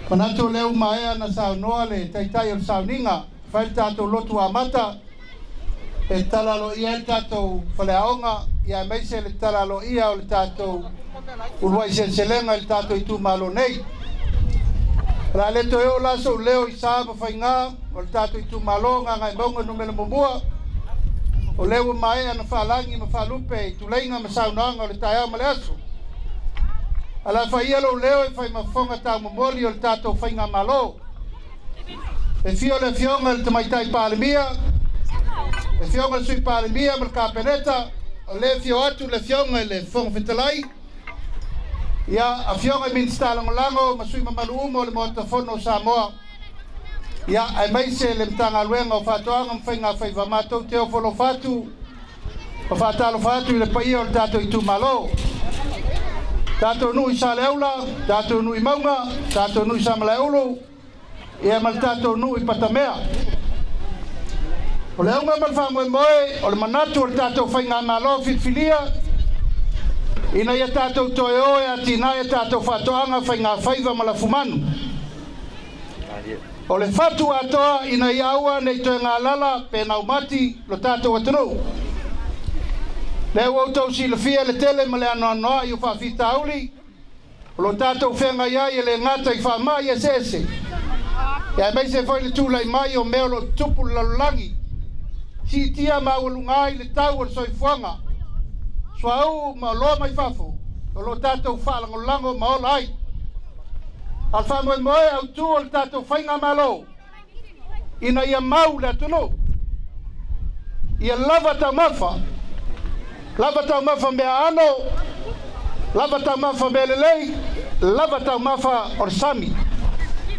Manatu o lea ua maea ona saunoa le Taitai o le sauniga, e fai le tatou lotu amata e tatala aloaia ai le tatou faleaoga, ia aemaise le tatala aloaia o le tatou uluai seleselega i le tatou itumalo nei. O le a le toe oo la sou leo i sa ma faiga o le tatou itumalo Gagaemauga Nu.1, o lea ua maea ona faalagi ma faalupe i tuleiga ma saunoaga o le taeao ma le aso. Ae o le a fai ia lou leo e fai ma fofoga taumomoli o le tatou faigamalo. E afio le Afioga i le Tamaitai Palemia, le Afioga i le Sui Palemia ma le Kapeneta, o lea e afio atu le Afioga i le Fofoga Fetalai, ia, Afioga i Minisita Lagolago ma sui usufono mamalu uma o le Maota Fono o Samoa, ia, aemaise le Matagaluega o Faatoaga ma Faiga Faiva. Matou te ofo alofa atu ma faatalofa atu i le paia o le tatou itumalo. Tatou nuu i Saleaula, tatou nuu i Mauga, tatou nuu i Samalaeulu, ia ma le tatou nuu i Patamea. O le auga ma le faamoemoe o le manatu o le tatou faigamalo filifilia ina ia tatou toe o e atinae a tatou faatoaga, faigafaiva ma lafumanu. O le fatu atoa ina ia aua ne i toe galala pe naumati lo tatou atunuu. Lea ua outou silafia le tele ma le anoanoai o faafitauli o lo tatou feagai ai e le gata i faamai eseese, aemaise foi le tulai mai o mea o lo o tutupu le lalolagi, siitia maualuga ai le tau o le soifuaga, suauu ma oloa mai fafo o lo o tatou faalagolago ma ola ai. A o le faamoemoe autu o le tatou faigamalo ina ia mau le atunuu, ia lava taumafa, lava taumafa meaano, lava taumafa mea lelei, lava taumafa o le sami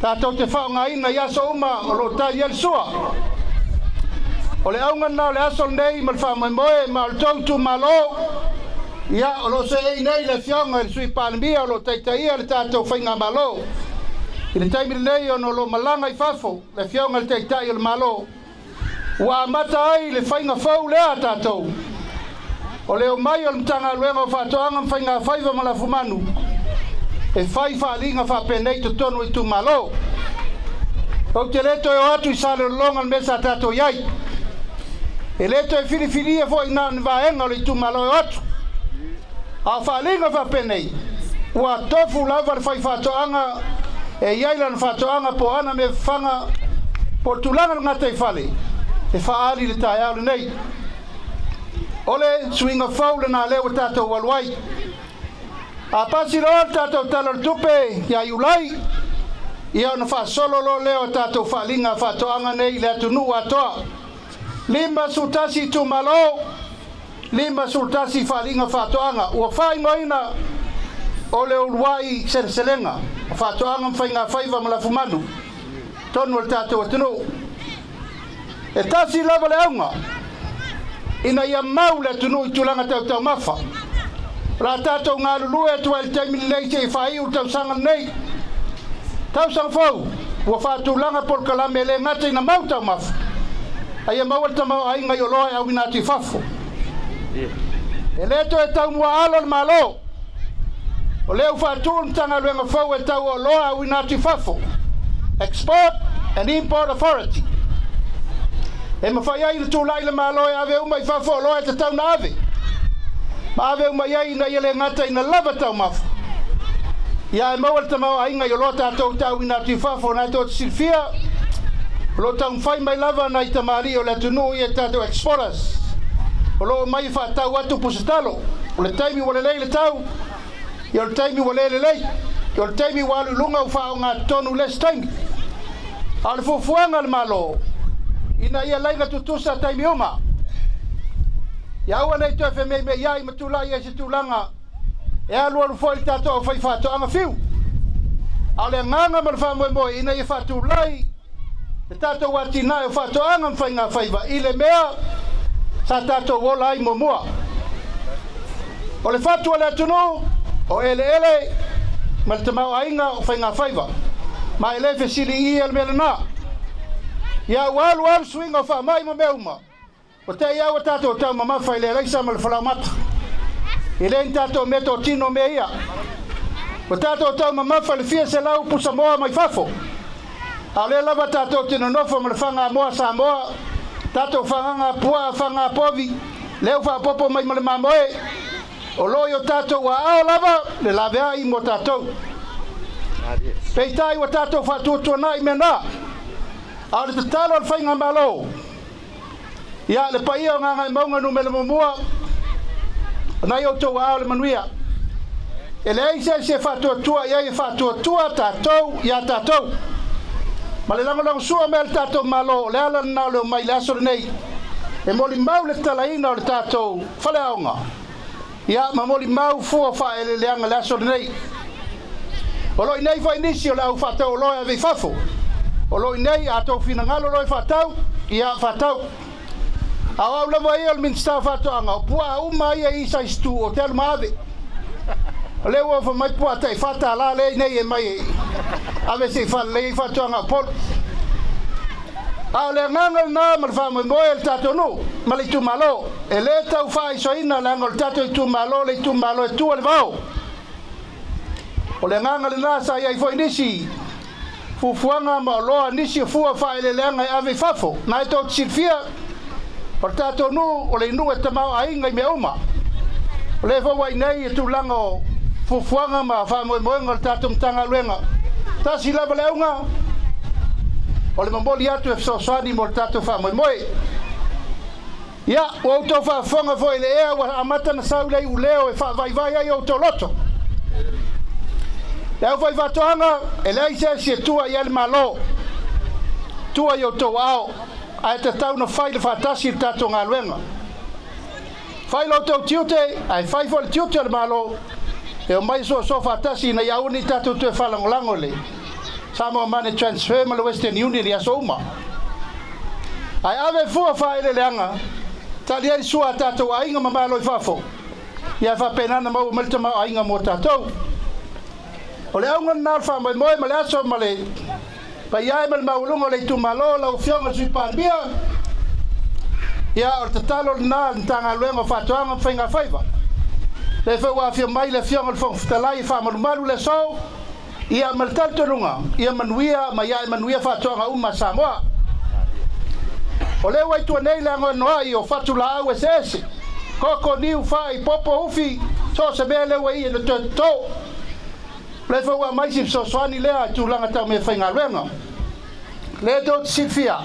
tatou te faaaogaina i aso uma o lo o tali ai le sua. O le auga lena o le aso lenei ma le faamoemoe ma o le tou itumalo, ia, o lo o seei nei le Afioga i le Sui Palemia o lo o taitaia le tatou faigamalo i le taimi lenei ona o lo o malaga i fafo le Afioga i le Taitai o le Malo, ua amata ai le faiga fou lea a tatou o le omai o le Matagaluega o Faatoaga ma Faigafaiva ma Lafumanu e fai faaaliga faapenei i totonu o itumalo. Ou te le toe o atu i Salelologa le mea sa tatou i ai. E le toe filifilia foi na o ni vaega o le itumalo e o atu. A o faaaliga faapenei, ua tofu lava le faifaatoaga e i ai lana faatoaga po o ana mea fafaga po o le tulaga o le gataifale e faaali i le taeao lenei. O le suiga fou lena lea ua tatou alu ai. A pasi loa le tatou Tala o le Tupe ia Iulai, ia ona faasolo loa lea o tatou faaaliga faatoaga nei i le atunuu atoa. 51 itumalo, 51 faaaliga faatoaga ua faaigoaina o le uluai seleselega o faatoaga ma faigafaiva ma lafumanu totonu o le tatou atunuu. E tasi lava le auga ina ia mau le atunuu i tulaga tau taumafa. O le a tatou galulue atu ai i le taimi lenei seia faaiu le tausaga lenei. Tausaga fou, ua faatulaga polokalame e le gata ina mau taumafa, a ia maua le tamaoaiga i oloa e auina atu i fafo. E le toe tau muaalo le Malo. O lea ua faatu le Matagaluega fou e tau o oloa auina atu i fafo, Export and Import Authority. E mafai ai ona tulai le Malo e ave uma i fafo oloa e tatau ona ave, ma ave uma i ai ina ia le gata ina lava taumafa, ia ae maua le tamaoaiga i oloa tatou te auina atu i fafo. Na tou te silafia, o lo o taumafai mai lava nai tamalii o le atunuu ia tatou exporters, o lo o omai e faatau atu pusatalo. O le taimi ua lelei le tau, ia o le taimi ua le lelei, ia o le taimi ua alu i luga ua faaaogatotonu i le isi taimi. A o le fuafuaga a le Malo, ina ia laina tutusa taimi uma, ia aua ne i toe femeimeiai ma tulai ai se tulaga e alualu foi le tatou aufaifaatoaga fiu. A o le agaga ma le faamoemoe ina ia faatulai le tatou atinae o faatoaga ma faigafaiva i le mea sa tatou ola ai muamua. O le fatu o le atunuu, o eleele ma le tamaoaiga o faigafaiva, ma e le fesiligia le mea lena. Ia ua alu alu suiga o faamai ma mea uma, Ua te i a ua tatou taumamafa i le alaisa ma le falaoamata. E le ni tatou meatotino mea ia. Ua tatou taumamafa i le fia selau pusamoa mai fafo, a o lea lava tatou te nonofo ma le fagamoa Samoa, tatou fagaga puaa, faga povi, lea ua faaopoopo mai ma le mamoe, o lo o i o tatou aao lava le laveai mo tatou. Peitai ua tatou faatuatuanai mea na, a o le tatalo a le Faigamalo, ia le paia o Gagaemauga numera muamua, o nai outou aao le manuia. E leai se isi e faatuatua i ai e faatuatua tatou ia tatou. Ma le lagolagosua mai a le tatou Malo, o le ala lena o le omai i le aso lenei e molimau le tatalaina o le tatou faleaoga, ia ma molimau fua faaeleeleaga i le aso lenei. O lo o i inei foi nisi o le au faatau oloa e ave i fafo. O lo o i inei a outou finagalo loa e faatau, ia faatau. A o au lava ia o le Minisita o Faatoaga, o puaa uma ia i size 2 ou te alu ma ave. O lea ua ofa mai puaa tai $4 lea i nei e mai e ave se i faalelei ai faatoaga a Upolu. A o le agaga lena ma le faamoemoe o le tatou nuu ma le itumalo, e le tau faaisoina leaga o le tatou itumalo le itumalo e tua le vao. O le agaga lena sa i ai foi nisi fuafuaga ma oloa nisi o fua faaeleeleaga e ave i fafo. Na e tou te silafia, o le tatou nuu o le nuu e tamaoaiga i mea uma. O lea foi ua i nei e tulaga o fuafuaga ma faamoemoega o le tatou Matagaluega. Tasi lava le auga, o le momoli atu e fesoasoani mo le tatou faamoemoe. Ia, ua outou faafofoga foi i le ea ua amata na sau le iuleo e faavaivai ai outou loto. Le aufaifaatoaga, e leai se isi e tua i ai le Malo, tua i outou aao, ae tatau na fai le faatasi le tatou galuega. Fai lo outou tiute, ae fai foi le tiute o le Malo, e omai soasoa faatasi ina ia aua ne i tatou toe faalagolago i le Samoa Money Transfer ma le Western Union i aso uma. Ae ave fua faaeleeleaga, tali ai le sua a tatou aiga ma malo i fafo, ia faapena ona maua mai le tamaoaiga mo tatou. O le auga lena o le faamoemoe ma le aso ma le paia e ma le maualuga o le itumalo, lau Afioga i le Sui Palemia, ia o le tatalo lena a le Matagaluega o Faatoaga ma Faigafaiva. Lea foi ua afio mai le Afioga i le Fofoga Fetalai e faamalumalu le aso, ia ma le talitonuga, ia manuia ma ia e manuia faatoaga uma a Samoa. O lea ua i tua nei le anoanoai o fatulaau eseese, koko, niu, fai, popo, ufi, so o se mea lea ua i e le toe toto. O lea foi ua aumai si fesoasoani lea i tulaga tau mea faigaluega. Lea tou te silafia,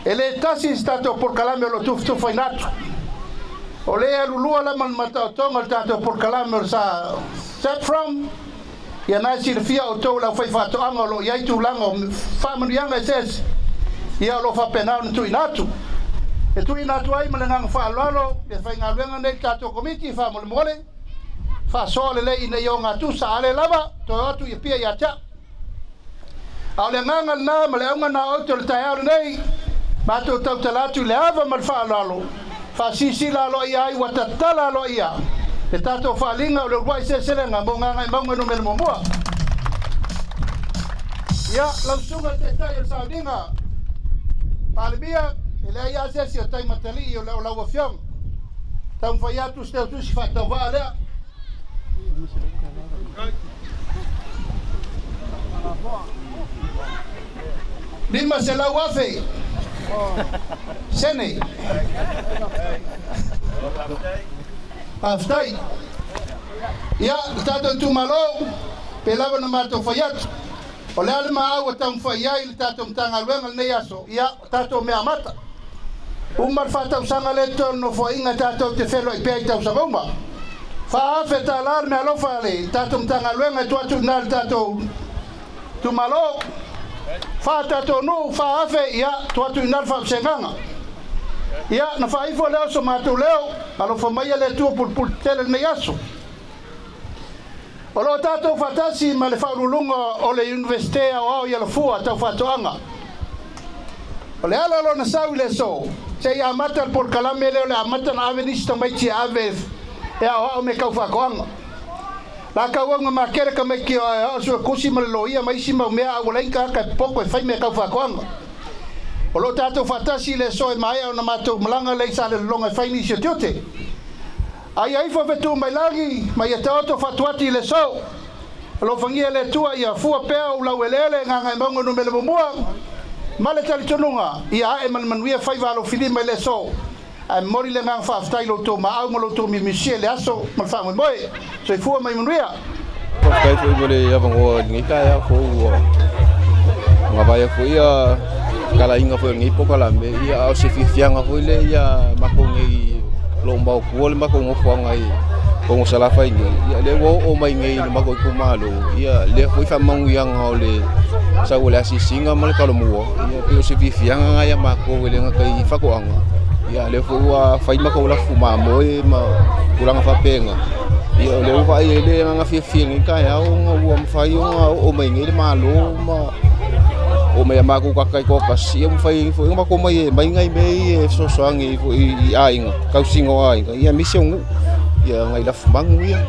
e le tasi se tatou polokalame o lo o tufatufaina atu. O lea e alulua lava le mataotoga o le tatou polokalame o le sa SAPFROM, ia na e silafia outou le aufaifaatoaga o lo o i ai tulaga o faamanuiaga eseese, ia o lo o faapena ona tuuina atu. E tuuina atu ai ma le agaga faaaloalo le faigaluega nei i le tatou Komiti faamolemole, faasoa lelei ina ia ogatusa, a le lava, toe o atu i Apia ia te au. A o le agaga lena ma le auga na o oute o le taeao lenei, matou tautala atu i le ava ma le faaaloalo, faasilasila aloaia ai ua tatala aloaia le tatou faaaliga o le uluai seleselega mo Gagaemauga Nu.1. Ia, lau susuga i le Taitai o le Sauniga, Palemia, e leai lava se isi o taimatalii o lau Afioga. Taumafai atu se tautusi faatauvaa lea. 500,000 sene. Faafetai. Ia, le tatou itumalo, pe lava na matou fai atu. O le a le maau ua taumafai i ai le tatou Matagaluega i lenei aso, ia, o tatou mea amata. Uma le faatausaga lea totoe o le Nofoaiga tatou te feiloai pea i tausaga uma. $4,000 le meaalofa a le tatou Matagaluega e tuu atu i ina i le tatou itumalo. Fa tatou nuu, 4,000, ia, tuu atu i ina le faavasegaga. Ia, na faaifo lea o so matou leo, alofa maia le Atua pulupulu tetele i lenei aso. O lo o tatou faatasi ma le Faauluuluga o le Iunivesite Aoao i Alafua tau faatoaga. O le ala o lona sau i le aso, se i amata le polokalame lea o le amata ona ave nisi tamaiti e ave e aoao mea tau faatoaga. La tau auga makele tamaiti e aoao suetusi ma le loia ma isi mau mea a ua leai ni tagata e popoto e fai mea tau faatoaga. O lo o tatou faatasi i le aso e maea ona matou malaga lea i Salelologa e fai nisi o tiute. A ia ifo fetu mai lagi, ma ia taoto fatuati i le aso. Alofagia e le Atua ia fua pea ou laueleele Gagaemauga 1 ma le talitonuga ia ae ma le manuia faiva alofilima i le aso. Ae momoli le agaga faafetai i lo outou maau ma lo outou miumisia i le aso ma le faamoemoe. Soifua ma ia manuia. Faafetai foi mo le avanoa i lenei taeao fou ua gavaea foi ia talaiga foi o lenei polokalame, ia a o se fiafiaga foi lea ia matou nei o lo o maotua le matou nofoaga i Kogosalafai nei, ia lea ua oo mai nei i le matou itumalo, ia lea foi faamanuiaga o le sau o le asiasiga ma le talomua, ia pei o se fiafiaga lena ia matou e le gata i faatoaga, ia a o lea foi ua fai matou lafu mamoe ma tulaga faapena. Ia o lea ua vaai ai le agaga fiafia i lenei taeao ona ua mafai ona oo mai nei le Malo ma oo mai ia matou tagata taitoatasi, ia ua mafai foi ona matou omai e aumai nai mea ia e fesoasoani foi i aiga, tausiga o aiga, ia aemaise o nuu, ia nai lafumanu ia.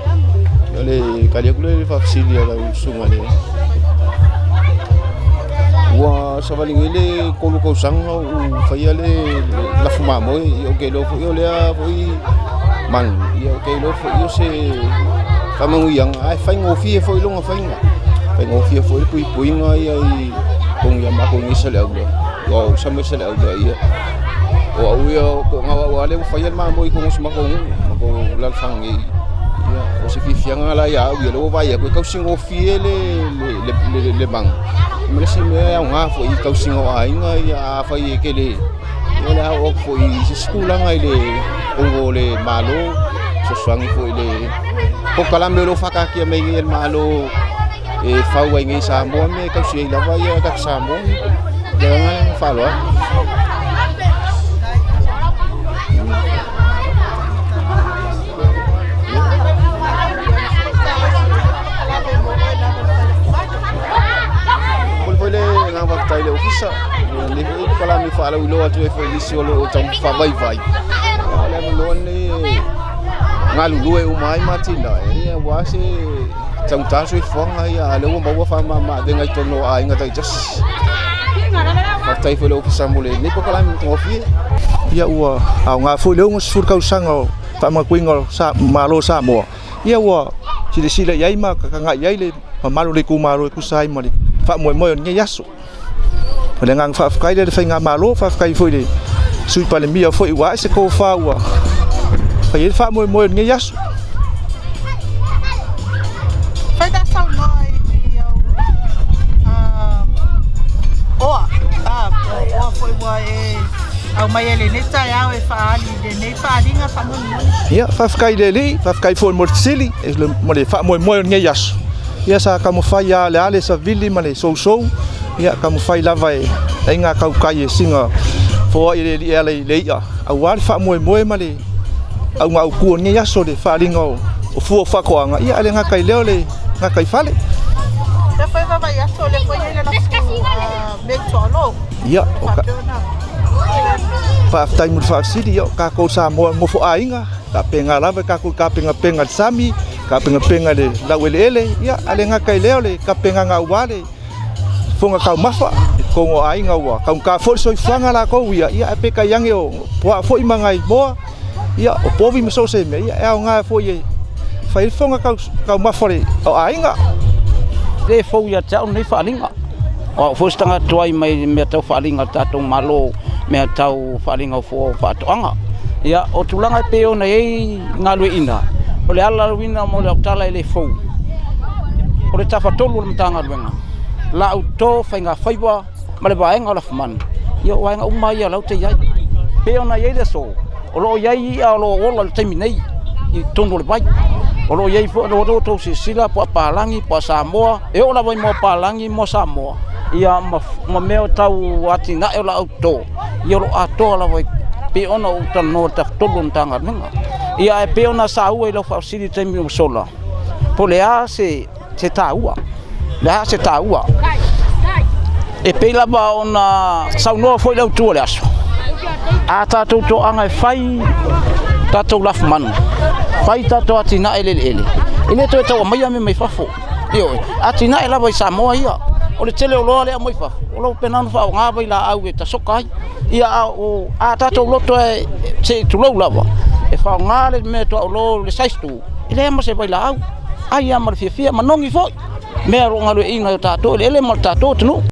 O le tali atu lea i le faafesili a lau susuga i le... Ua savali nei le 3 tausaga o ou faia le lafu mamoe, ia ou te iloa foi o lea foi manu, ia ou te iloa foi o se faamanuiaga, ae faigofie foi lona faiga. Faigofie foi le puipuiga ia i totonu ia matou nei i Saleaula, aua o au sa mai Saleaula, ia o au ia na o au lava lea ua faia le mamoe i totonu o si matou nuu, matou alaalafaga nei. Ia o se fiafiaga la ia au ia, lea ua vaai atu e tausigofie le manu, ma le isi mea e aoga foi i le tausiga o aiga, ia afai e tele, ia o le a oo atu foi i se isi tulaga i le totonu o le Malo, fesoasoani foi i le polokalame o lo o faataatia mai nei e le Malo e fau ai nei i Samoa mea e tausi ai lava tagata Samoa. Ma le agaga faaaloalo. Momoli foi le agaga faafetai i le Ofisa i lenei foi polokalame faalauiloa atu ai foi i nisi o lo o tau faavaivai. O le avanoa lenei e galulue uma ai ma atinae aua se taugata soifuaga ia, a o lea ua maua faamama-avega i totonu o aiga taitasi. Faafetai foi i le Ofisa mo lenei polokalame matagofie. Ia ua aoga foi le 60 tausaga o faamanatuina o Malo o Samoa, ia ua silasila i ai ma tagatagai i ai le mamalu o le itumalo e tusa ai ma le faamoemoe o lenei aso. O le agaga faafetai lea i le faigamalo, faafetai foi i le Sui Palemia foi ua ae se tofa ua fai ai le faamoemoe o lenei aso. Fai ta saunoa i au oa, oa foi ua e aumai ai lenei taeao e faaali i lenei faaaliga faamolemole. Ia, faafetai i le Alii, faafetai foi mo le fesili mo le faamoemoe o lenei aso. Ia sa taumafai lava o le a le savili ma le sousou, ia taumafai lava e aiga tautai e siga foai e le alii e ala i le i'a aua le faamoemoe ma le auga autu o lenei aso, le faaaliga o fua o faatoaga, ia ae le gata i lea o le gataifale. O lea foi e vaavaai atu o lea foi e i ai le lafu meaituaolo. Ia, o ka... Faafetai mo le faafesili. Ia, o tatou Samoa nofo aiga, faapena lava tatou tapenapena i le sami, tapenapena i le laueleele, ia ae le gata i lea o le tapenaga aua le fofoga taumafa i totonu o aiga ua taugata foi le soifuaga latou ia, ia ae peitai ane o puaa foi ma nai moa, ia o povi ma so o se mea, ia e aoga foi e fai ai le fofoga taumafa o aiga. E le fou ia te au lenei faaaliga. O au foi se tagata tuai mai mea tau faaaliga a le tatou Malo, mea tau faaaliga o fua o faatoaga. Ia, o tulaga e pei ona i ai galueaiina, o le ala uiga mo lau tala e le fou, o le tafatolu o le Matagaluega, laouto, faigafaiva ma le vaega o lafumanu, ia o vaega uma ia o la e te i ai. E pei ona i ai le aso, o lo o i ai i'a o lo o ola i le taimi nei i totonu o le vai. O lo o i ai foi, o lo o outou silasila po o palagi, po o Samoa, e oo lava i moa palagi, moa Samoa, ia ma mea tau atinae o laau toto, ia o lo o atoa lava e pei ona ou talanoa i le tafatolu o le Matagaluega. Ia ae pei ona saua i lau faafesili i le taimi ua sola, po o le a se taua, le a se taua. E pei lava ona saunoa foi le autu o le aso, a tatou toaga e fai tatou lafumanu, fai tatou atinae i le eleele, e le toe tau aumaia mea mai fafo. Ioe, atinae lava i Samoa ia. O le tele o oloa lea e aumai fafo, o lo o faapena ona faaaoga vailaau e tasoka ai. Ia a o a tatou loto e se i tulou lava, e faaaoga le mea tuaolo le size 2, e leai ma se vailaau, ai lava ma le fiafia, manogi foi. Mea o lo o galueaiina e o tatou eleele ma le tatou atunuu.